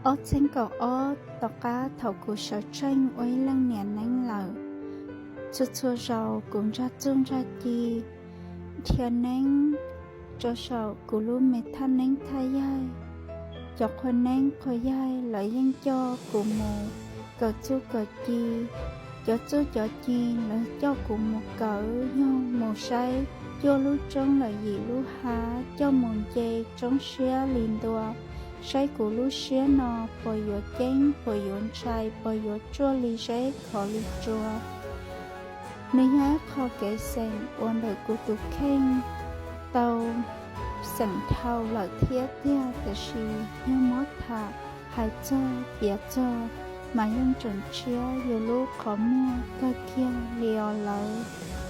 Ob txhiab kaum ob tom qab thaum kuv sawv tsees ua ib leej niam neeb lawm, txhua txhua zaus kuv ntsaj txuj ntsaj ci, dhia neeb rau saum kuv lub me thaj neeb thaj yaig. Cov qhua neeb qhua yaig lawv yeej coj kuv mus kawm txuj kawm ci. Cov txuj cov ci lawv coj kuv mus kawm yog mus saib cuaj lub roob lawm yim lub hav, coj mus nce roob siab li ntua, saib kuv lub siab no puas yuav ceeb puas yuav ntshai puas yuav ruaj li zeb khov li tsua. Nws yog ib qho kev xeem uas ntawm kuv tus kheej tau xeem dhau lawm thiab tiag, tiam sis yog muab tham hais txog piav txog mas yeej tseem tshiab yus lub qhov muag kawg kiag li os lawv.